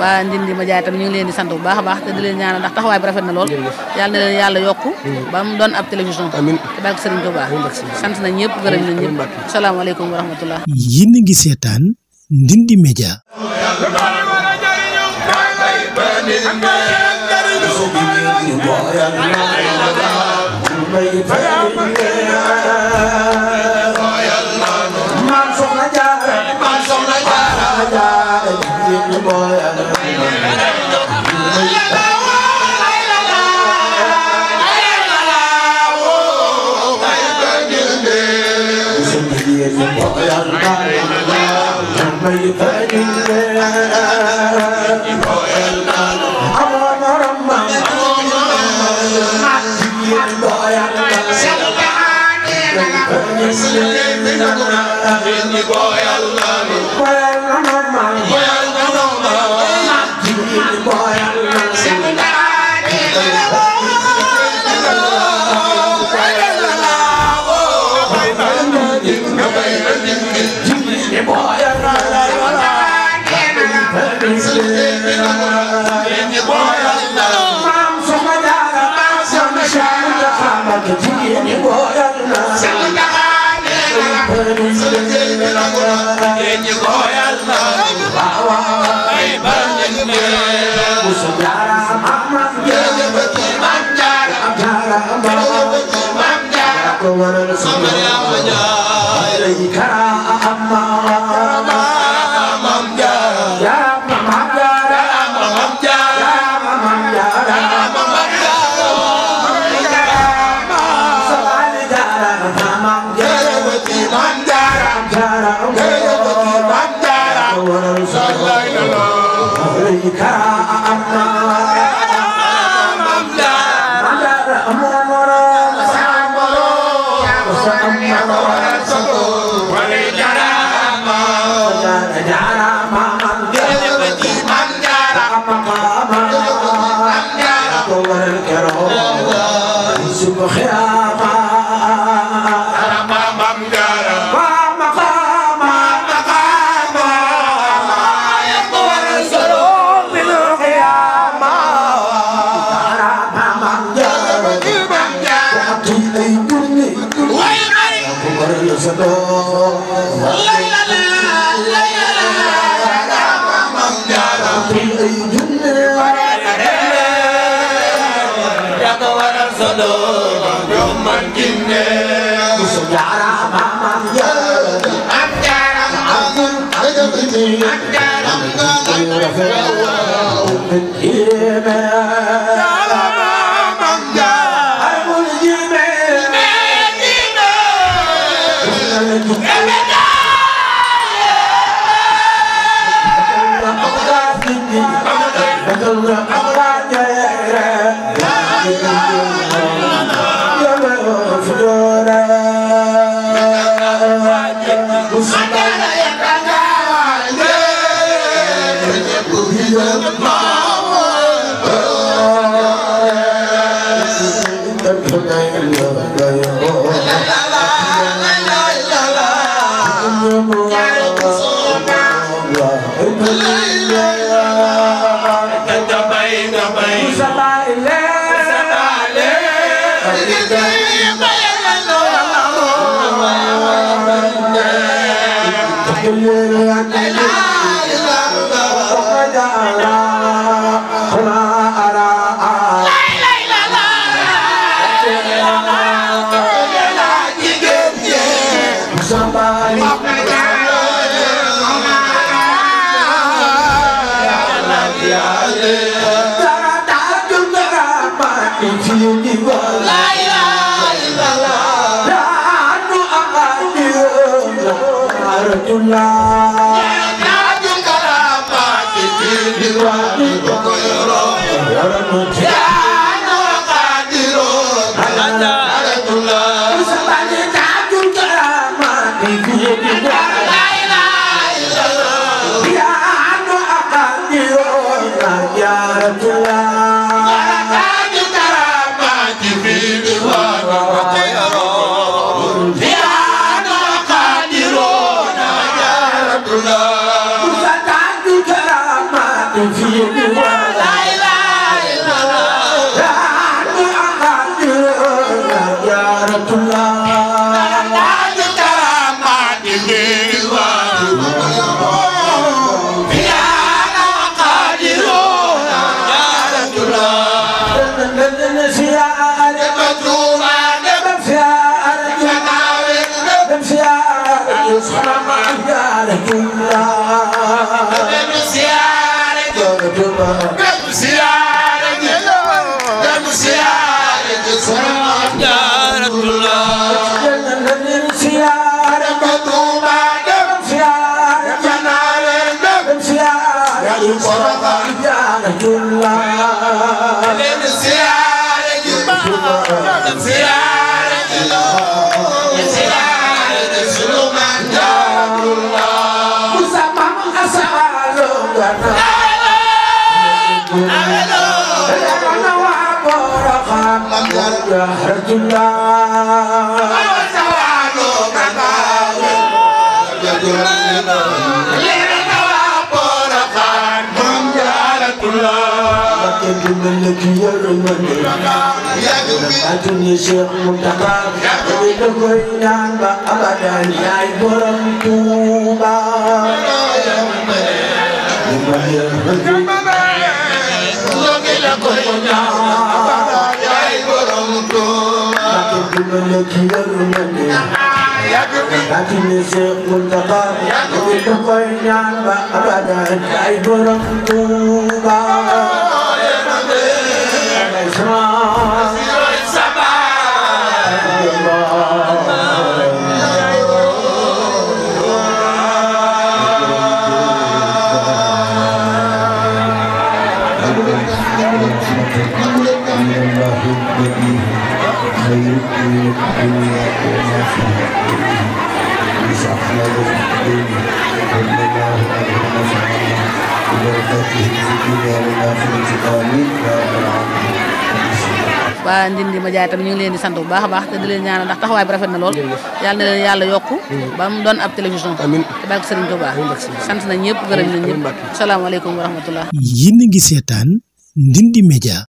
waa Ndindi Média tam ñu ngi leen di sant bu baax a baax te di leen ñaanal ndax taxawaay bi rafet na lool yàlla na leen yàlla yokku ba mu doon ab télévision te barke Serigne Touba sant nañ ñëpp gërëm nañ ñëpp asalaamaaleykum wa rahmatullah. yéen a ngi seetaan Ndindi Média. Syekh Muntaqa itu koy ñaan ba abadan yaay borom Tuuba Syekh Muntaqa itu koy ñaan ba abadan yaay borom Tuuba waa Ndindy Média tamit ñu ngi leen di sant bu baax a baax te di leen ñaanal ndax taxawaay bi rafet na lool yàlla na leen yàlla yokku ba mu doon ab télévision te barke Serigne Touba sant nañ ñëpp gërëm nañ ñëpp asalaamaaleykum wa rahmatullah. Yéen a ngi seetaan Ndindy Média.